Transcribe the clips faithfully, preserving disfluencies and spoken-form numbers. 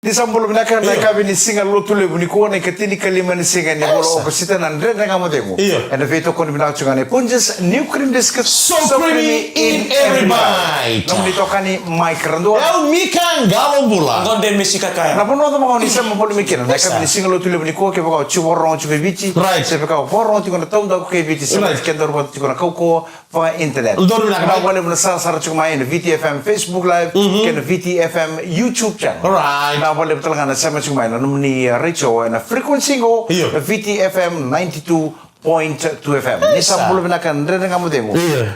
Ni sa bula vinaka na yakavi ni siga Lotulevu nikua, na ikatinikalima ni siga ni vula o Okosita, na Dredre Ga Mo Cegu. Io. Ena veitokoni vinaka tiko ga nei Punjas New Cream Biscuits. So creamy in every bite. Nomuni itokani Mike Radua. Au Mika Qalo Bula. Qo de Misi Kakaya. Na vanua cava ga o ni sema bula mai kina na yakavi ni siga Lotulevu nikua, kevaka o tiko vakarorogo tiko e Viti, se kevaka o vakarorogo tiko na taudaku kei Viti, se kedaru vata tiko na kaukauwa vaka-internet. Vinaka vakalevu na sarasara tiko mai ena Viti F M Facebook Live kei na Viti F M YouTube channel. Vinaka vakalevu tale ga na sema tiko mai na nomuni, uh, retio ena frequency qo, na Viti F M ninety-two point two F M. Ni sa bula vinaka na Dredre Ga Mo Cegu.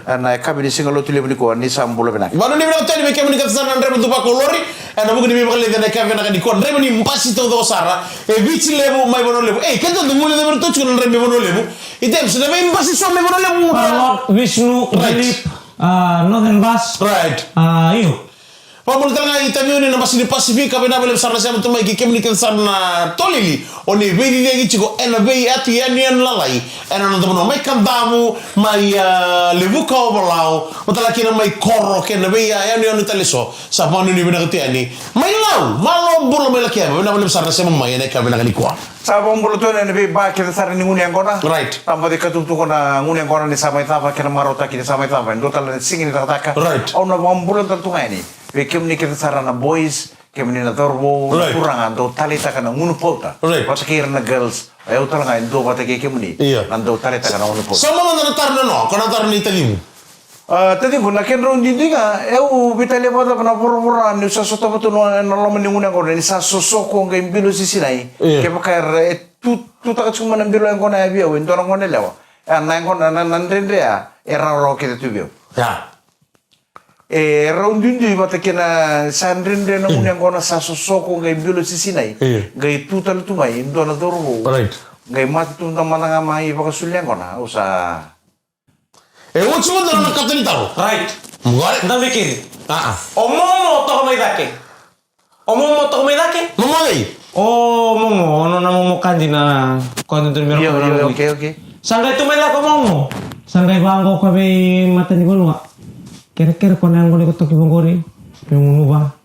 Ena yakavi ni siga Lotulevu nikua, ni sa bula vinaka. Vanua ni vinaka tale vei kemuni kece sara na draiva duva ko lori. Ena vuku ni veivakaleci ena yakavi vinaka nikua, draiva ni basi taucoko sara e Viti Levu mai Vanua Levu. Ei, keda dau guilecavi iratou tiko na draiva mai Vanua Levu. I tems na veibasi so mai Vanua Levu. Paralok, Vishnu, Dilip, a, Northern Bus. Right. A, io. Vakabula tale ga i Taveuni na basi ni Pacific, ka vinaka vakalevu sara na sema tu mai kei kemuni kece sara na tolili o ni veiciciyaki tiko ena veiyatu yanuyanu lalai ena noda vanua, mai Kadavu, mai, a, Levuka, Ovalau, vata kina mai Koro kei na veiyanuyanu tale so. Sa vakanuinui vinaka tu yani mai Lau, malo bula mai Lakeva. Vinaka vakalevu sara na sema mai ena yakavi vinaka nikua. Sa vakabula tu yani ena veiba kece sara ni gunu yaqona. Right. Sa baci katuba tu qo na gunu yaqona ni sa mai cava, kei na marautaki ni sa mai cava e dua tale na siga ni cakacaka. Right. Au na vakabula tale tu ga yani vei kemuni kece sara na boys, kemuni na cauravou, na turaga dau taleitaka na gunu pauta. Right. Vata kei ira na girls, o yau tale ga e dua vata kei kemuni na dau taleitaka na gunu pauta. Sa mada na taro nanoa, ko na taro ni tacimu. A, taciqu, na kedrau duidui ga, e, au veitalia vakacava na voravora niu sa sotava tu na, na loma ni gunu yaqona ni sa sosoko qai bilo sisinai. Io. Kevaka era, e tu, tutaka tiko mai na bilo yaqona ya vei au e dua na gone yalewa. E, na yaqona, na, na dredre ya e rawarawa kece tu vei au. Ya. E rau duidui vata kei na sa dredre na gunu yaqona sa sosoko qai bilo sisinai. Io. Qai tu tale tu mai e dua na cauravou. Right. Qai mate tu mada ga mai vakasulu ni yaqona. Au sa E oti mada na kata ni taro. Right. Mo qore. Da vei keri. A, a. O Momo toka mai cake. O Momo toka mai cake. Momo cei? O Momo, o nona momo kadi na koya dodonu me ra. Io, io, io, okay, okay. Sa qai tu mai cake o Momo. Sa qai vaqo koya vei matanivanua. Kerekere ko na yaqona iko toki vaqori. Me gunuva.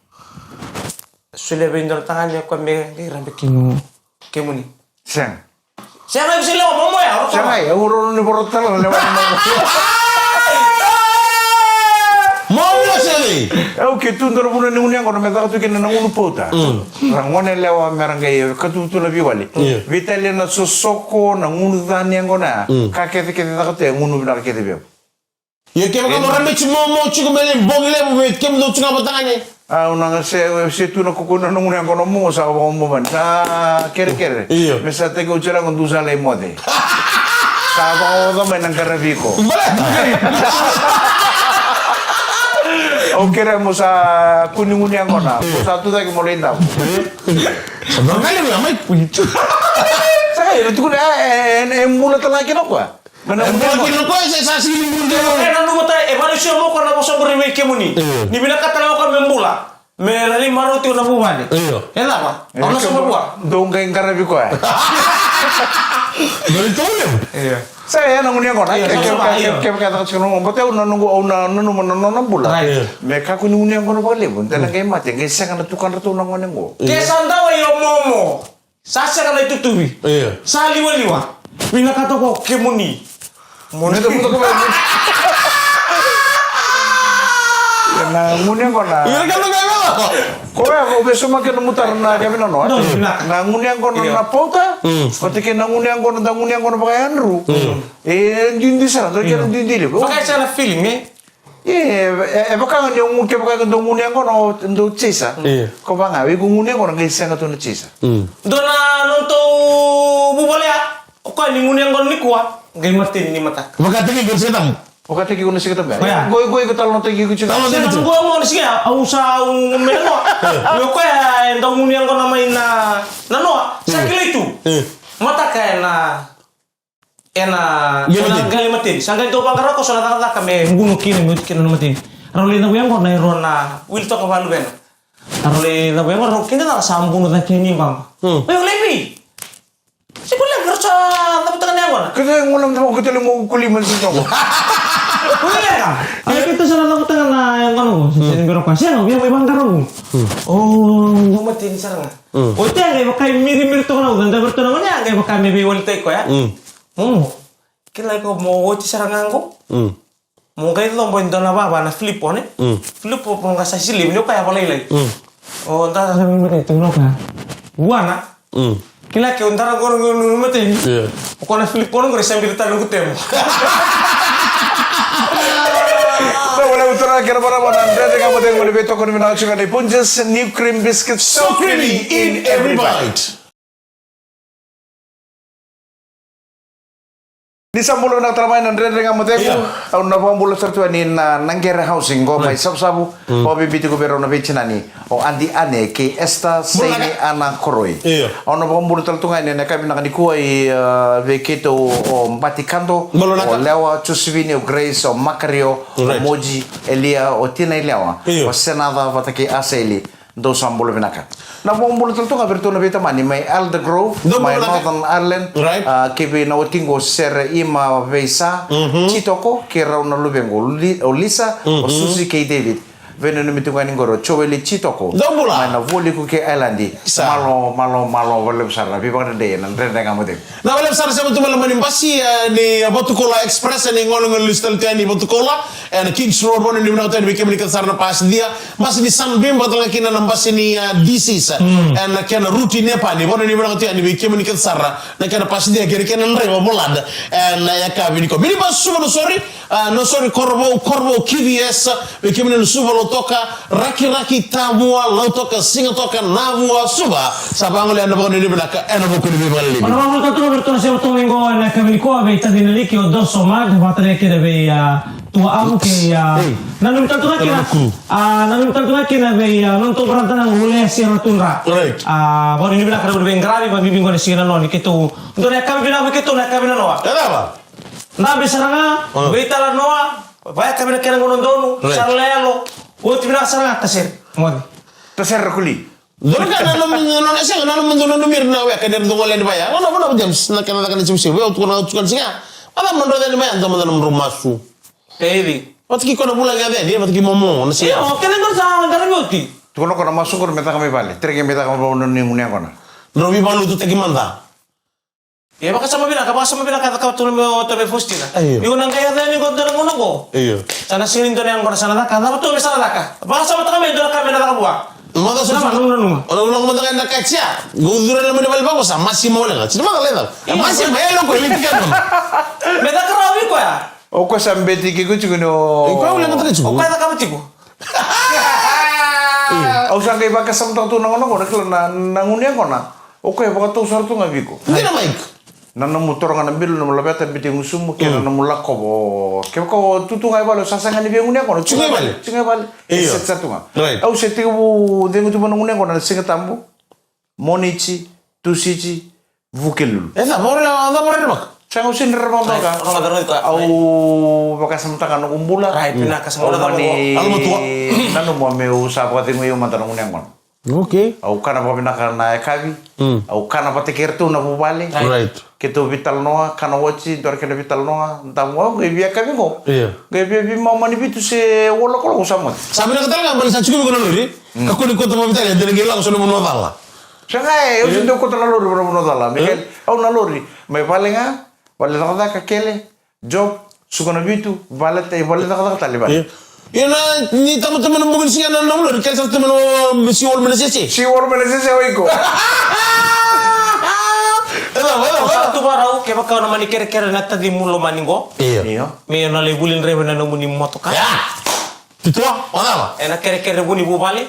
Solia vei dua na tagane koya me qai rabe kina o kemuni. Sega. Sega, e visi lewa momo ya, o sega, e uro ni voro tala lewa momo. Momo sega. E, au ke tu dua na vanua ni gunu yaqona me caka tu kina na gunu pauta. Mm. Ra gone lewa me ra qai katuba tu na veiwali. Yeah. Veitalia na sosoko, na gunu ca ni yaqona ya. Mm. Ka kece kece caka tu e gunu vinaka kece vei au. Ia kevaka mo rabe tiko mo, mo tiko me lai bogi levu vei kemudou tiko ga vata ga ne. Au na ga se, se tu na kukuna na gunu yaqona mo sa vakabobo ni sa kerekere. Io. Me sa teki au tiko ga dou sa lai moce. Sa vakaoca mai na qaravi iko. Baleta. Au kere mo sa kua ni gunu yaqona. Mo sa tucake mo lai davo. Sa vakalega mai. Sa kai, era tukuna, e, e, e bula tale ga kina o koya. Mana e bula kina o koya, se sa sili bula. E, e nanuma tale, e valusia mo koya na vosa qori vei kemuni. Io. Ni vinakata tale ga o koya me bula. Me rairai marau tiko na vuvale. Io. E cava? E, au na soma vua. Dou qai qaravi koya. Dou ni tau levu. Io. Sa ya na gunu yaqona. Io, e, sa ke, soma, ke, io. Ke, ke, ke, ke, tiko na gunu. Baleta au na noqu, au na nanuma na nona bula. Right. Io. Me kakua ni gunu yaqona vakalevu. De na qai mate, qai sega na tukadratou na gone qo. Io. Ke sa dau e o momo. Sa sega na itutuvi. Io. Sa liwaliwa. Vinakata ko kemuni. Moni. Moni. Na gunu yaqona. Vinakata ko kemuni. Koya ko veisoma kena mutara na kevinono. No, vinaka. Na gunu yaqona na pauta. Mm. Vata kei na gunu yaqona, da gunu yaqona vakayadru. Mm. E duidui sara, da kena duidui levu. Vaka e sa na feeling, e? E, e, e vaka ga ni o gu, kevaka e dau gunu yaqona o dau chaser. Io. Ko vaka ga, o iko gunu yaqona qai sega tu na chaser. Mm. Dua na nodatou vuvale ya, o koya ni gunu yaqona nikua, qai mateni ni mataka. Vakataki iko na Siga Tabu. Vakataki iko na Siga Tabu. Koya. Qo, qo iko talanoataki iko tiko. Talanoataki iko tiko. Sega, qo mo na siga, au sa, au me noa. Io. O koya e dau gunu yaqona mai na, na noa. Sa kilai tu. Io. Mataka ena Ena, ena qele mateni. Sa qai dau vaqara ko so na cakacaka me gunu kina, me oti kina na mateni. Rau lai cavu yaqona e rua na wili toka vakaluvena. Rau lai cavu yaqona, rau kida caka sa bunu cake ni baba. Hmm. Oi, o Levi. Se ko Levi, rau sa cavutaka na yaqona. Kece yaqona, mo kece le mo kuli ma se toka. Oi, leqa. Ai, keitou sa na lako taga na yaqona qo. Sa sega ni bera o koya. Sega, via mai vaqara qo. O, dou mateni sara ga. O tea qai vaka e mirimiri toka na uca, da vira toka na gone, qai vaka me veiwalitaki koya. Momo. Kila iko mo oti sara ga qo. Mo qai cobo e dua na vava na flip phone. Flip phone ga sa silivi, ni o koya valailai. O da sa mirimiri toka na uca. Vuana. Kila ke o dara qori qori nunu mateni. O koya na flip phone qori sa biri tale noqu temo. Sa wale utura kena marama na Dredre Ga Mo Cegu ni veitokoni vinaka tiko ga ni Punjas New Cream Biscuit. So creamy in every bite. Ni sa bula vinaka tale mai na Dredre Ga Mo Cegu. Au na vakabula sara tu yani na Naqere Housing qo mai Savusavu. Vakaveibibi tiko vei rau na veitinani o Adi Ane kei Esther Seini Ana Koroi. Au na vakabula tale tu ga yani na yakavi vinaka nikua i, a, vei keitou o Bati Kado, o Lewa, Josephine, o Grace, o Makario, o Moji, Elia, o Tina i Lewa, o Senaca vata kei Asaili. Dou sa bula vinaka. Na vakabula tale tu ga vei ratou na veitamani mai Alder Grove, mai Northern Ireland, a, kei vei na watiqu o Sere Ima Veisa Titoko, kei rau na luvequ o Lisa, o Susi kei David. Veinanumi tu ga yani qori o Joeli Titoko mai na Vualiku kei Ireland. Malo, malo, malo vakalevu sara na veivakadredrei ena Dredre Ga Mo Cegu. Na wale sara sema tu mai loma ni basi, e, ni Vatukoula Express, e, ni gole gole lesu tale tu yani Vatukoula, e, na Kings Road, vanua ni vinaka tu yani vei kemuni kece sara na Pass Dia, basi ni Sunbeam, vakatalega kina na basi ni, e, D Cs, e, na kena route i Nepani, vanua ni vinaka tu yani vei kemuni kece sara na kena Pass Dia, kei na kena draiva volada, e, na yakavi nikua. Minibus Suva Nausori, A, Nausori, Korovou, Korovou, Q V S, vei kemuni na Suva, Lautoka, Rakiraki, Tavua, Lautoka, Sigatoka, Navua, Suva. Sa vagolea na vakanuinui vinaka ena vuku ni veivakalelei. Mana vakavuta tu na vei ratou na sema toka mai qo ena yakavi nikua vei Tacina Liki o Doso Mart, vakatalega kina vei, a, Tua Avu kei, a, nanumi tale tu ga kina, a, nanumi tale tu ga kina vei, a, nona tou brother na Gule Sira Tundra. A, vakanuinui vinaka na veiqaravi, vakabibi qo na siga na noni keitou. Dua na yakavi vinaka vei keitou na yakavi na noa. Dabe sara ga, veitalanoa, vayakavi na kena gauna donu, sa lelo, oti vinaka sara ga, tasere. Moce. Tasere ra kuli. Dua na ka na nomu, na, na, sega, na nomu, na nomu ira na weka, ni ra dau gole yani vaya. Nona, nona, James, na kena caka na sivusivu, vei au tukuna, tukuna siga. Vata na nodrau yani vaya, dua mada na nodrau masu. Vata kei koya na vulagi a veni, vata kei momo, na siga. Io, kena gauna sa qaravi oti. Tukuna ko na masu qori me caka mai vale, tere qai me caka mai vale, nona ni gunu yaqona. Drau veivakalotutaki mada. E vakasama vinaka, vakasama vinaka e cakava tu mai o Tame Faustina. Io. Ni o na qai yaco yani qo dua na gauna qo. Io. Sa na sega ni dua na yaqona sa na caka, cava tu me sa na caka. Vakasamataka mai dua na ka me na caka vua. Mada sa nanuma, nanuma. O na ulako mada ga na ka tia. Qo curu na mani vale vaqo sa masima wale ga. Sina mada lai caka. Io. Masima, e loko, e liti ka nona. Me caka rawa vei koya. O koya sa beti kei koya tiko ni o. O koya ule mada ga tiko. O koya cakava tiko. Au sa qai vakasamataka tu na gauna qo, na kila na, na gunu yaqona. O koya e vakatau sara tu ga vei iko. Dina, Mike. Na nomu toro ga na bilo, nomu laveta, bete gusumu, kei na nomu lakovo. Kevaka o tu tu ga i vale, o sa sega ni via gunu yaqona. Tu ga i vale. Tu ga i vale. Io. E set sara tu ga. Right. Au se tekivu cegu tu mai na gunu yaqona na Siga Tabu, Moniti, Tusiti, Vukelulu. E sa, mo rere, mo rere maka. Sa au sega ni rere maka. Right. Au vakasamataka noqu bula. Right, vinaka, sa mani nanuma meu sa vakacegui au mada na gunu yaqona. Okay. Au kana vakavinaka na yakavi. Mm. Au kana vata kei iratou na vuvale. Right. Keitou veitalanoa, kana oti, dua na kena veitalanoa, damu au qai via yakavi qo. Io. Qai via veimama ni vitu se ua lokoloko sa moce. Sa vinaka tale ga, baleta sa tiko vei iko na lori. Mm. Kakua ni kauta vakaveitalia, de na qai lako so na vanua cala. Sega e, au se dau kauta na lori vakavanua cala. Me kele, au na lori. Mai vale ga, vale cakacaka kele, job, suka na vitu, vale tai, vale cakacaka tale vale. Io. Io na, ni tamata mai na bogi ni siga na, na lori, kele sara tu mai na, um, seawall mai na sese. Seawall mai na sese o iko. Ela, ela, ela. Sa tu varau, kevaka o na mani kerekere na tacimu lomani qo. Io. Io. Me o na lai vuli draiva na nomuni motoka. Ia. Tutua, o cava? E na kerekere vuni vuvale.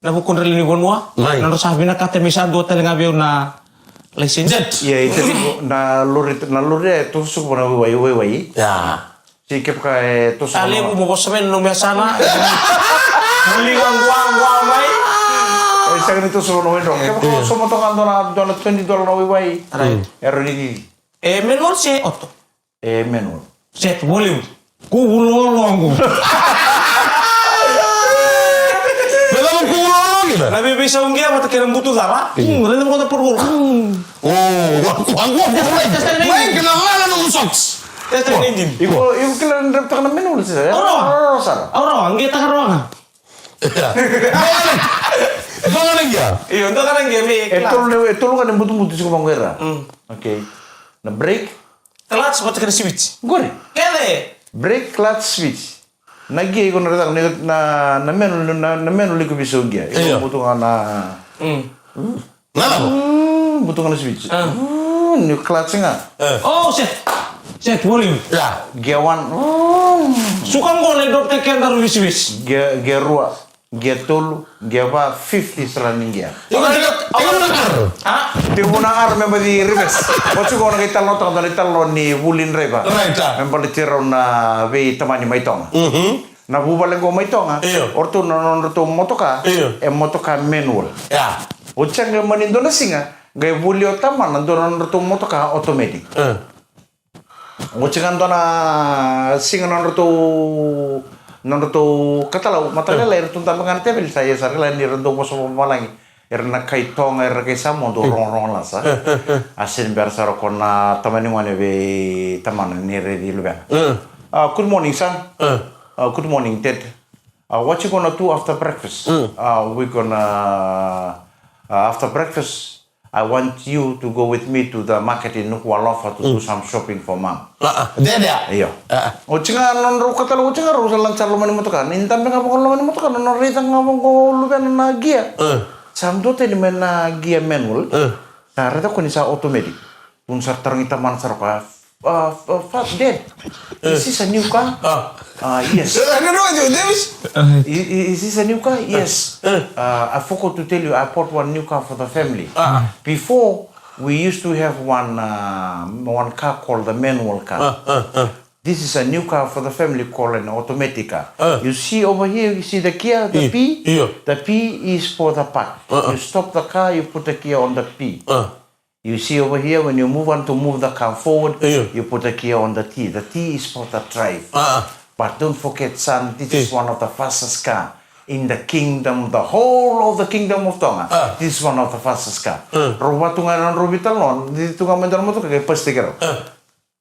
Na vuku drau lewe ni vanua. Right. Na nodra sa vinakata me sa dua tale ga vei au na license. Jet. Ia, e tiko na lori, na lori e toso sobu na waiwai, waiwai. Ia. Se kevaka e toso. A levu mo vosa mai na nomu yasana. Mo liga guagua mai. E sega ni toso na waiwai. Kevaka o sobu toka dua na, dua na twenty dollar na waiwai. Right. E rau ni cici. E manual se auto? E manual. Set volume. Ku vulolo qo. Me cava ku vulolo kina? Na veiveisau qia vata kei na butu cava. Mm, raica mo koto porokoro. Mm. O, qo, qo, qo, qo. Mai kena lala na socks. Tete ni dini. Iko, iko kila ni dreptaka na manual sisa. Aura. Aura sara. Aura, nge taka roga. Ia. Dua ga na gia. Io, dua ga na gia me e tolu ne, e tolu ga ne butubutu siko vangu era. Mm. Okay. Na brake. Clutch, vata kei na switch. Qori. Kele. Brake, clutch, switch. Na gia iko na raica na, na, na manual, na, na manual iko visau gia. Iko butu ga na. Mm. Na cava? Mm, butu ga na switch. Ah. Mm, ni clutch ga. Eh. Oh, set. Set, volume. Ya. Gear one. Mm. Suka qo na drop take keda ru visivisi. Gear, gear rua, gear tolu, gear va, fifty sara ni gear. Iko na, iko na R. Ah? Tevu na R me baci reverse. Oti qo na qai talanoataka na italanoa ni vuli draiva. Right, ah. Me baleti rau na veitamani mai Toga. Mhm. Na vuvale qo mai Toga, io, o ratou na nodratou motoka, io, e motoka manual. Ya. Oti ga mani dua na siga qai voli o tamana dua na nodratou motoka automatic. Eh. Oti ga dua na siga na nodratou, nodratou katalau, mataka lailai, e ratou dabe ga na teveli, sa ia sara ga ni ra dau vosa vavalagi. Era na kai Toga, era na kai Samoa, dou rogorogo lasa. A sega ni bera sara ko na tamani gone vei tamana ni raici luvena. Uh, good morning, son. Uh, good morning, dad. Uh, what you gonna do after breakfast? Uh, we gonna, uh, after breakfast, I want you to go with me to the market in Nuku'alofa to do some shopping for mom. Io. Oti ga na nodrau katalau, oti ga rau sa lani sara loma ni motoka. Ni dabe ga vaqo loma ni motoka, na nona raica ga vaqo luvena na gia. Sa duatani mai na gia manual. Sa raica ko ni sa automatic. Tukuna sara, tarogi tamana sara ko, uh, uh, fa-, Dad, is this a new car? Uh, yes. I-, i-, is this a new car? Yes. Uh, I forgot to tell you, I bought one new car for the family. Before, we used to have one, uh, one car called the manual car. This is a new car for the family called an automatic car. You see over here, you see the gear, the P? The P is for the park. You stop the car, you put the gear on the P. You see over here, when you move on to move the car forward, you put the gear on the T. The T is for the drive. But don't forget, son, this is one of the fastest car in the kingdom, the whole of the kingdom of Tonga. This is one of the fastest car. Rau vatu ga na rau vitalanoa, ni tu ga mai dua na motoka, qai pasitaki rau.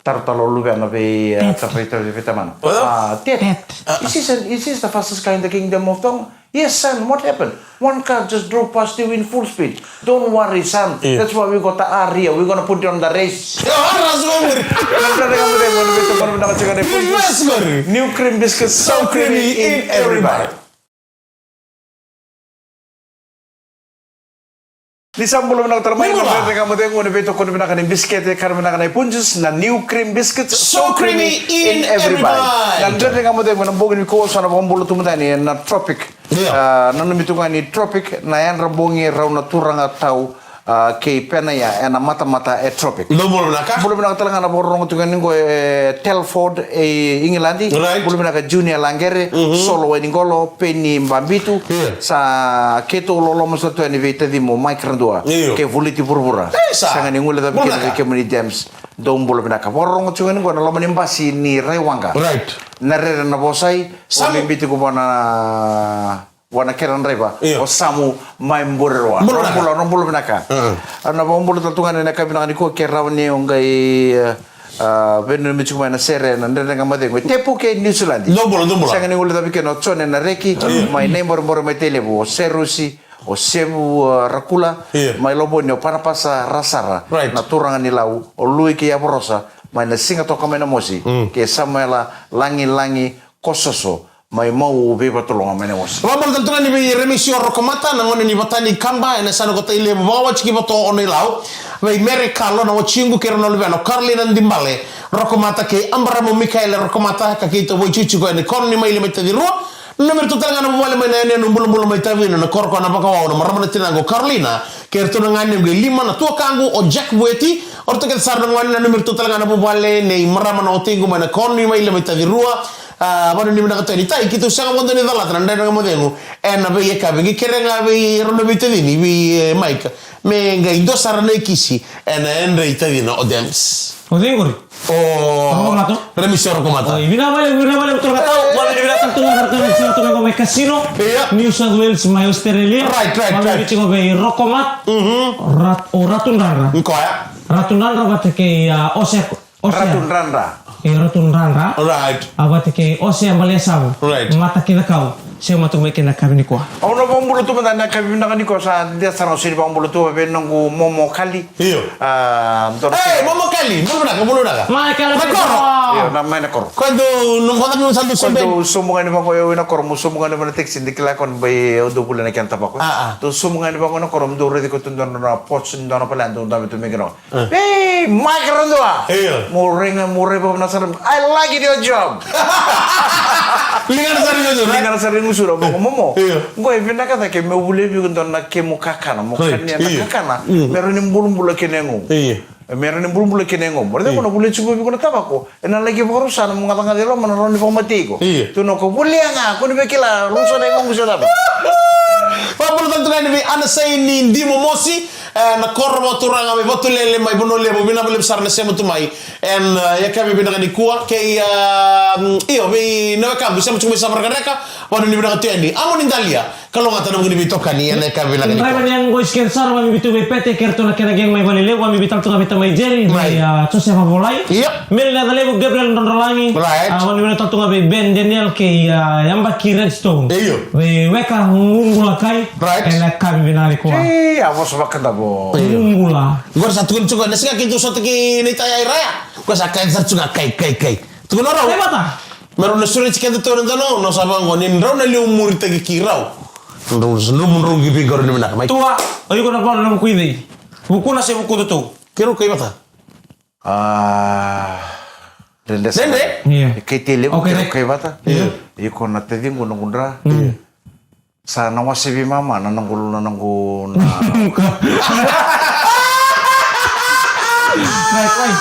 Taro tale o luvena vei, uh, Ted. Taro vei, vei tamana. What else? Uh, Ted, Ted. Uh, is this a, is this the fastest car in the kingdom of Tonga? Yes, son, what happened? One car just drove past you in full speed. Don't worry, son. That's why we got the R here. We're gonna put it on the race. New cream biscuits, so creamy in every bite. Ni sa bula vinaka tale mai na Rere Ga Mo Cegu, na veitokoni vinaka ni bisikete, kana vinaka na iPunjas, na New Cream Biscuits, so creamy in every bite. Na Rere Ga Mo Cegu, na bogi ni kua sa na vakabula tu mada ni na Tropic. Ah, nanumi tu ga ni Tropic, na yadra bogi rau na turaga tau, ah, kei Penaia, ena matamata e Tropic. Dou bula vinaka. Bula vinaka tale ga na vakarorogo tu ga ni qo e Telford e Igiladi. Bula vinaka Junior Laqere, Solo Wainiqolo, Peni Babitu. Sa keitou loloma sara tu yani vei tacimu Mike Radua. Kei Vuliti Vuravura. Sega ni guilecavi kina vei kemuni James. Dou bula vinaka. Vakarorogo tu ga ni qo ena loma ni basi ni Raiwaqa. Na Rere Navosai, sa bibiti ko vana vua na kena draiva, o Samu mai Burewa. Bula vinaka. Bula, bula vinaka. Au na vakabula tale tu ga ena yakavi vinaka nikua ke rawa ni o qai, e, a, veinanumi tiko mai na sere na Rere Ga Mo Cegu e Tepu kei Niusiladi. Dou bula, dou bula. Sega ni guilecavi kina o Jone na Reki mai Naiborebore mai Tailevu, o Serusi, o Sevu, e, Rakula mai Lovoni, o Panapasa Rasara na turaga ni Lau, o Lui kei Yavarosa mai na Sigatoka mai Namosi, kei Samuela Lagilagi Kososo mai Mau, veivatologa mai Namosi. Vakabula tale tu ga ni vei Remisi o Rokomata, na gone ni Vatanikaba, ena yasana ko Tailevu, vakawati ki Vato o Nailau, vei Mere Kalo na watiqu kei rau na luvena o Karolina Dibale Rokomata kei Abaramo Mikaele Rokomata, ka keitou vakaitikotiko ena koro ni Maile mai Tacirua. Nanumi iratou tale ga na vuvale mai na yanuyanu bulabula mai Tavina, na koro ko Navakawau, na marama na tinaqu o Karolina kei iratou na ganequ e lima, na tuakaqu o Jack Vueti, o ratou kece sara na gone. Nanumi iratou tale ga na vuvale nei marama na watiqu mai na koro ni Maile mai Tacirua. A, vanuinui vinaka tu yani. Tai, keitou sega vakadua ni calata na Rere Ga Mo Cegu ena veiyakavi. Qai kerea ga vei rau na veitacini, vei, e, Mike, me qai dua sara na ikisi ena yadra i tacina o James. O cei qori? O Rokomata. Remisi o Rokomata. Oi, vinaka vakalevu, vinaka vakalevu turaga tau. Vinaka vakalevu turaga tau, vinaka vakalevu turaga tau mai Casino, New South Wales, mai Australia. Right, right, right. Vinaka tiko vei Rokomata. Rat-, o Ratu Dradra. Koya. Ratu Dradra vata kei, a, Ose. Ratu Dradra. e Ratu Dradra. Right. A vata kei Ose Balesavu. Right. Mata Kicakau. Sema tu mai kina yakavi nikua. Au na vakabula tu mada na yakavi vinaka nikua, sa dina sara au sega ni vakabula tu vei noqu momo Kali. Io. A, dua na Ei, momo Kali, bula vinaka, bula vinaka. Mai Kali. Na koro. Io, na mai na koro. Koya dou, na momo Kali, sa dou Koya sobu. Dou sobu ga ni vaqo, io, na koro, mo sobu ga ni vaqo na taxi, de kila koya ni bai, au dou vule na kena tavako. A, a. Dou sobu ga ni vaqo na koro, mo dou raici koya tu dua na pots, dua na palea, dou dabe tu me kina. E. Ei, mai kara dua. Io. Mo raica, mo raica vakavinaka sara. I like it, your job. Ligana sara ni gusura. Ligana sara ni gusura, mo, mo, mo. Io. Qo e vinaka cake meu vuli vei iko dua na kemu kakana, mo Right. kania na Io. kakana. Mm. Me rawa ni bulabula kena yagomu. Io. Me rawa ni bulabula kena yagomu. Mo raica Io. ko na vuli tiko vei iko na tavako. E na laki vakarusa na mo gacagaca i loma na rawa ni vakamatei iko. Io. Tu na ko volia ga, ko ni via kila, rusa na yagoqu se cava. Vakabula tale tu ga yani vei Anasai ni Dimo Mosi, e, na koro vakaturaga mai Vatulele, mai Vanua Levu, vinaka vakalevu sara na sema tu mai. E na, e, yakavi vinaka nikua, kei, e, io, vei na wekamu, sema tu mai Savarakareka, vakanuinui vinaka tu yani. Amo ni Dalia. Kalougata na vuku ni veitokani ena yakavi vinaka nikua. Draiva ni yagoqu Isikeli sara, vakabibi tu vei Pete kei ratou na kena gang mai Valelevu, vakabibi tale tu ga vei tamai Jerry, Right. vei, a, Josefa Volai. Yep. Meli Leca Levu, Gabriel Drodrolagi. Right. A, vakanuinui vinaka tale tu ga vei Ben Daniel kei, a, Yabaki Redstone. Io. Vei weka Gugulakai. Right. Ena yakavi vinaka nikua. Ei, a vosa vakadavo. Io. Gugula. Qori sa tukuni tu ga, na siga keitou sota kei na iTayairaya. Ko sa kai sara tu ga, kai, kai, kai. Tukuna rau. Kai vata. Me rau na sureti keda tu na dana, na sa vaqo, ni drau na liu muritaki ki rau. Drau, drau, drau, drau, ki vei qori ni vinaka, mai. Tua, o iko na valo na vuku i cei? Vuku na se vuku tutu. Ke rau kai vata. A, dede sa. Dede? Io. E kai tei levu, Okay, ke rau right. kai vata. Io. Iko na taciqu na qudra. Mm. Sa na wase vei mama na noqu, na noqu, na. Right, right.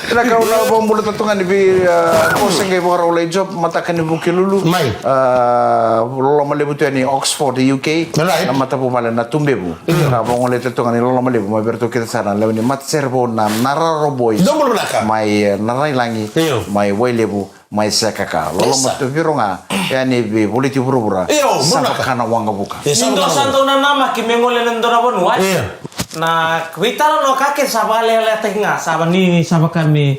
Na ka au na vakabula tale tu ga ni vei, a, ko se qai vakarau lai job, mataka ni Vukelulu. Mai. A, loloma levu tu yani Oxford, U K. Right. Na matavuvale na Tubevu. Mm. Ka vagolei tale tu ga ni loloma levu, mai vei ratou kece sara na lewe ni matasere vou na Nararo Boys. Dou bula vinaka. Mai, e, Narailagi, Io. mai Wailevu. Mai Sekaka. Loloma Yes, sir. tu viro ga. E a ni vei voliti vuravura. Io, Sa bula. vaka na waqavuka. Yes, Ni sir. dua sa dau nanamaki me gole na dua na vanua, e? Io. Na veitalo na ka kece sa vakalealetaki ga, sa vani, sa vaka me,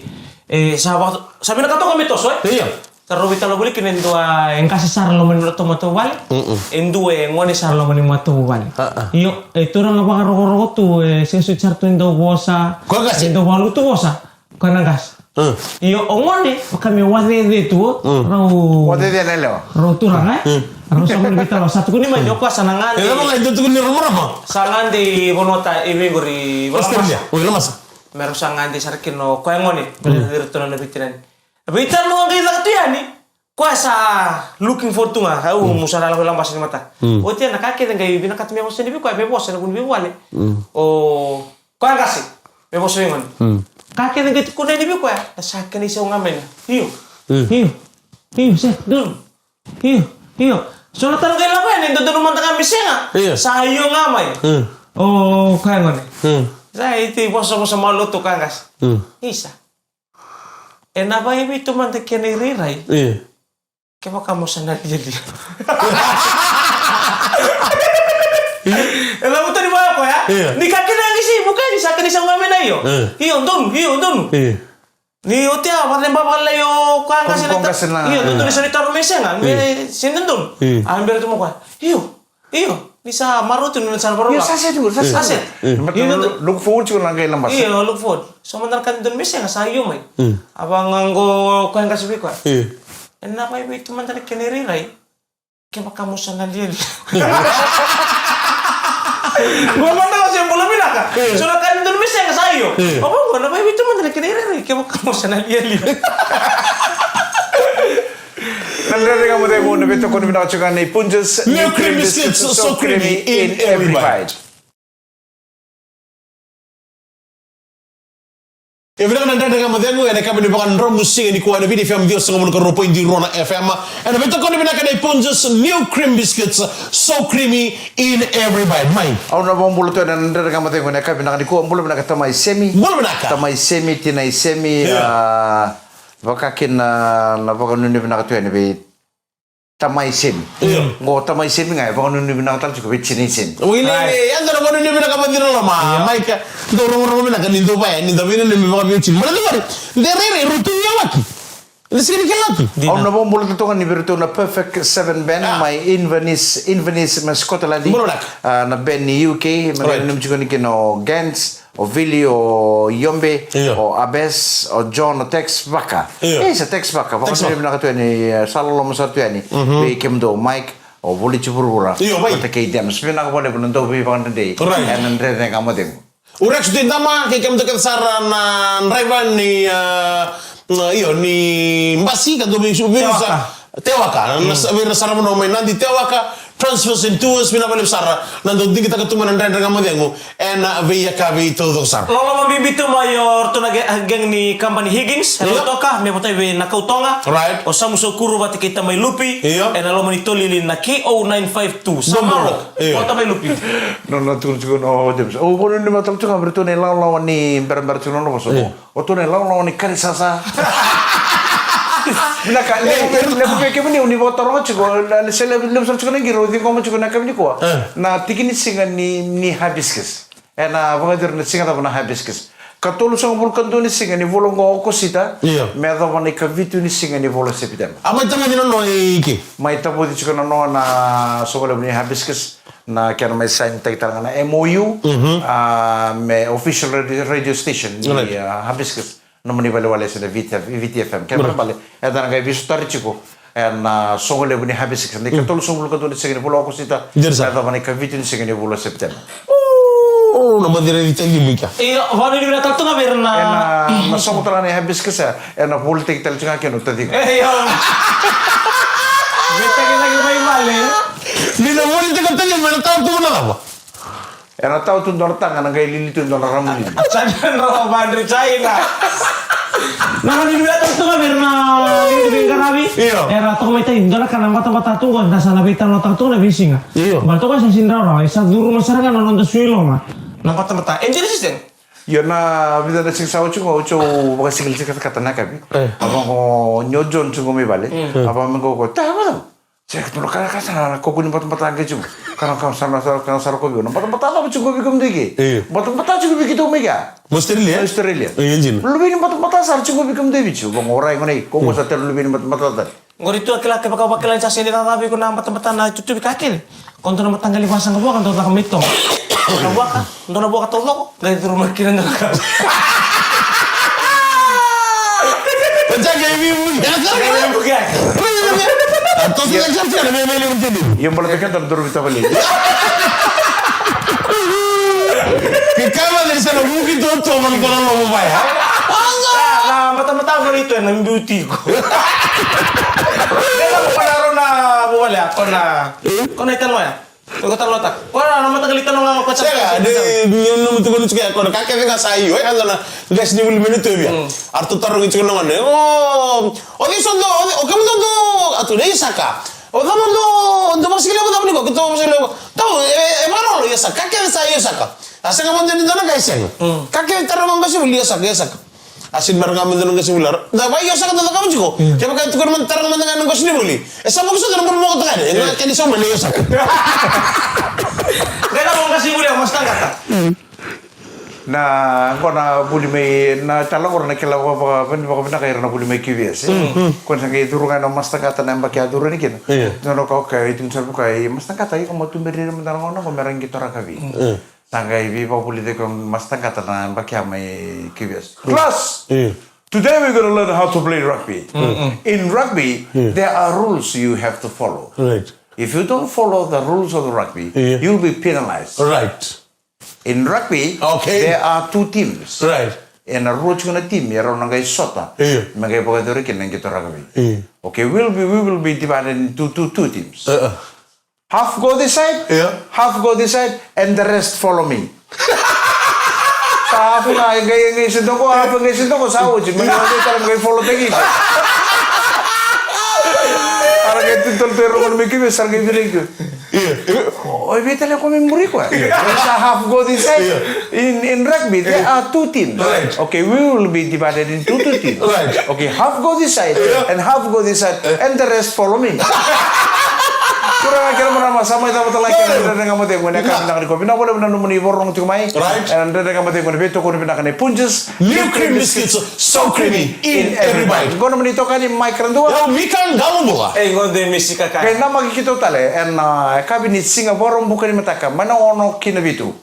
e, sa vaka, sa vinakata toka me toso, e? Io. Sa rau veitalo voli kina e dua e qase sara loma ni matavuvale. Mm-mm. E dua e gone sara loma ni matavuvale. Ah, ah. Io, e turaga vakarokoroko tu, e, se soti sara tu e dau vosa. Ko qase? E dau vakalutu vosa. Koya na qase. Mm. Io, o gone, vaka me wacece tu, Mm. rau Wacece na yalewa. Rau turaga, e? Mm. Rau sa gone vei talo, sa tukuni mai, ni o koya sa na gade. E, rau gade, tukuni rau marama. Sa gade i vanua ta, i vei qori, Australia. Lamasa. Oi, Lamasa. Me rau sa gade sara kina o koya gone, me Mm. rau tu na veitinani. Vei talo ga qai caka tu yani, koya sa looking forward tu ga, au Mm. mu sa na lako i Lamasa ni mataka. Mm. Oti ya na ka kece qai vinakata me vosa ni vei koya, me vosa na vuni vei vale. Mm. O Koya qase, me vosa vei gone. Mm. Ka kece qai tukuna yani vei koya, na sa kena isau ga mai na. Io. Mm. Io. Io, se, donu. Io, io. So na taro qai lako yani, dodonu mada ga me sega. Io. Sa io ga mai. Mm. O, koya gone. Mm. Sa iti vosa, vosa malua tu koya qase. Mm. Isa. E na vakaevei tu mada kena irairai. Io. Kevaka mo sa na lialia. E na vuta ni vaka koya. Io. Ni ka kina qai se vuka ni sa kena isau ga mai na io. Io. Io, donu, io, donu. Io. Ni oti a, vaceba vakalai o koya qase na ta-, Koya qase na. Io, donu, ni sa ni taro me sega, me Io. se donu. Io. A bera tu mo koya. Io. Io, ni sa marau tu ni sa na varau. Io, sa set, sa set. Sa set. Io. Io, io, io. Look forward tiko na qai Lamasa. Io, look forward. So mada na ka ni donu me sega sa io mai. Mm. A vaqo koya qase vei koya. Io. E na vakaevei tu mada na kena irairai. Kevaka mo sa na lialia. Qo mada o se bula vinaka. Io. So na ka ni donu me sega sa io. Io. O vaqo na vakaevei tu mada na kena irairai. Kevaka mo sa na lialia. Na Dredre Ga Mo Cegu, na veitokoni vinaka tiko ga nei Punjas. New cream biscuits, so creamy in every bite. E vinaka na Dredre Ga Mo Cegu, ena yakavi ni vakadromu siga nikua ena Viti F M ciwasagavulu ka rua point rua na F M. Ena veitokoni vinaka nei Punjas, new cream biscuits, so creamy in every bite. Mai. Au na vakabula tu ena Dredre Ga Mo Cegu, ena yakavi vinaka nikua, bula vinaka tamai Semi. Bula vinaka. Tamai Semi, tinai Semi, Io. a, Vaka kina na vakanuinui vinaka tu yani vei tamai Semi. Io. Qo tamai Semi ga e vakanuinui vinaka tale tiko vei tinai Semi. Oi, le, Right. le, yadra vakanuinui vinaka vakavinaka loma. Io. Maika, dou rogorogo vinaka ni dou vaya, ni dou vinaka ni vakaviotini. Mana dou vari, de rere, rutu ia waki. Na siga ni kena tu. Au na vakabula toka ni vei iratou na Perfect Seven Band mai Inverness, Inverness mai Scotland. Bula vinaka. Ah, na band ni U K, mai nanumi tiko ni kina o Gans, o Vili, o Yombe, o Abes, o John, o Tex Vaka. Io. E, sa Tex Vaka. Vaka. Vinaka tu yani, eh, sa loloma sara tu yani. Vei kemudou, Mike, o Voliti Vuravura. Io, mai. Vata kei Dems. Vinaka vakalevu na dau veivakadredrei. Right. Ena Dredre Ga Mo Cegu. O Rex Tuidama, kei kemudou kece sara na draiva ni, ah, io, ni basi, ka dou vei, vei Tewaka. Tewaka, na, vei ira sara vanua mai Nadi, Tewaka, Transfers and Tours, vinaka vakalevu sara na dau digitaka tu mai na Dredre Ga Mo Cegu ena veiyakavi taucoko sara. Loloma bibi tu mai o ratou na ge-, gang ni kabani Higgins, e Lautoka, me vata vei na Kautoga. Right. O Samu Saukuru vata kei Tamai Lupi, ena loma ni tolili na K O nine five two. Samaro. Io. Vata mai Lupi. No, no, tukuna tiko o James. O, vanua ni matala tiko ga vei ratou na ilawalawa ni berabera tiko na nona vosa. Io. O ratou na ilawalawa ni kari sasa. Vinaka, levu, levu vei kemuni, ni vakataroga tiko, na, se levu, levu sara tiko na qiri, o ciqoma tiko na yakavi nikua. E. Na tiki ni siga ni, ni hibiscus. Ena vakayacori na siga cava na hibiscus? Katolusagavulu ka dua ni siga ni vula oqo o Okosita, io, me yacova na ikavitu ni siga ni vula o Sepiteba. A mai tavoci na noa i ke? Mai tavoci tiko na noa na soqo levu ni hibiscus, na kena mai sign taki tale ga na M O U, mhm, a, me official radio, radio station ni, right, a, hibiscus. Nomuni valewale se na V T F, V T F M. Kena, right, balebale, eda na qai veisotari tiko ena, a, soqo levu ni hibiscus. Na, mm, ikatolusagavulu ka dua ni siga ni vula o Okosita, dina sara, me yacova na ikavitu ni siga ni vula o Sepiteba. O, na madira ni tagi mika. Io, vakanuinui vinaka tale tu ga vei ira na, ena, na soqo tale ga ni hibiscus, ena volitaki tale tu ga kina o taciqu. E, io. Veitaki cake mai vale. Ni na volitaki o taciqu, ena tawa tu na cava? Ena tawa tu dua na taga, na qai lili tu dua na ramu lili. Sa dua na ramu lili. Na ramu lili vei iratou tu ga vei ira na veiqaravi. Io. Era toka mai tai, dua na ka na batabata tu qo, da sa na veitalanoataka tu na veisiga. Io. Baleta toka sa sini rawarawa, e sa curu mai sara ga na noda sui loma. Na batabata. E dina sisiteni? Io, na vica na siga sa oti qo, oti au vakasigileti katakata na yakavi. E. A vaqo, ni o John tiko mai vale. Mm. A vaqo me qo qo, ta, vaqo. Sega, keitou na ka, ka sa na kaukaua ni batabata qai tiko. Ka na ka sa na sa, ka na sa rokovi. Na batabata cava tiko vei kemudou i ke? Io. Batabata tiko vei keitou mai kea. Australia? Australia. Io, dina. Luve ni batabata sara tiko vei kemudou i Viti. Vaqo, orait, gone, ko, ko sa tara luve ni batabata tale. Qori tu a kila, kevaka o vakila ni sa sega ni cakacaka vei iko na batabata na itutuvi ka kece. Ko dua na mataqali vasaqavua ka dau caka mai toga. Na vuaka, dua na vuaka taucoko. Qai curu mai kina na ka. Io, baleta keda na doro vita vale. Ke kama de sa na vuki toto man ko na lomo vaya. Na batabata vale tu ena biuti iko. Dela ko na rona vale, ko na, ko na itanoa ya. Ko talanoataka. Ko na mataqali tanoa ga ko sa. Sega, de, ni, ni, ni, tukuna tiko ya, ko na ka kece ga sa io, e, ena qasenivuli mai na itovi ya. Mm. A ratou tarogi tiko na gone. O, o cei so dou, o, o kemudou dou, a tu, dou saka. O cava dou, dou vakasigalevu cava ni ko, keitou vakasigalevu. Tau, e, e, vakarau, io saka, ka kece sa io saka. A sega mada ni dua na ka e sega. Mm. Ka kece taroga qasenivuli, io saka, io saka. A sini mera ga mai dua na qasenivuli. Da vaka io saka da cakava tiko. Mm. Kevaka e tukuna mada, taroga mada ga na qasenivuli. E sa vaka sota na bula moko taka. E, kena sauma ni io saka. Qai na qasenivuli, a masta qata. Mm. Na, qo na vuli mai, na tala qo na kila vaka, vaka, vaka, vakavinaka ira na vuli mai Q V S, e? Mm, mm. Ko na sa qai curu ga na masta qata na yabaki a curu yani kina. Io. Dua na ka, okay, e tukuna sara vaka, e masta qata, iko mo tuberi ira mada na gauna qo mera qito rakavi. Mm. Sa qai veivakavulici ko masta qata na yabaki a mai Q V S. Class! Io. Today we're gonna learn how to play rugby. Mm-mm. In rugby, io, there are rules you have to follow. Right. If you don't follow the rules of the rugby, io, you'll be penalized. Right. In rugby, okay, there are two teams. Right. Ena rua tiko na team, e rau na qai sota. Io. Me qai vakayacori kina na qito rakavi. Io. Okay, we'll be, we will be divided into two, two teams. Uh-uh. Half go this side, yeah, half go this side, and the rest follow me. Sa half ga, e qai, e qai se doko, half e qai se doko, sa oti, me qai oti, tara me qai follow taki. Ara qai tu tolu tu e rogo me kivi, sa qai vira i tu. Yeah. O, e vei tale ko me muri koya. Yeah. Sa half go this side. Yeah. In, in rugby, there, yeah, are two teams. Right. Okay, we will be divided into two teams. Right. Okay, half go this side, yeah, and half go this side, yeah, and the rest follow me. Turaga kei na marama, sa mai cava tale ga na Dredre Ga Mo Cegu ena yakavi vinaka nikua. Vinaka vakalevu na nomuni vakarorogo tiko mai. Right. Ena Dredre Ga Mo Cegu ena veitokoni vinaka nei Punjas. New cream biscuits, so creamy in every bite. Qo nomuni itokani Mike Radua. Io, Mika Qalobula. E, qo de Misi Kakai. Qai namaki keitou tale ena, a, yakavi ni siga Vakaraubuka ni mataka mai na ono ki na vitu.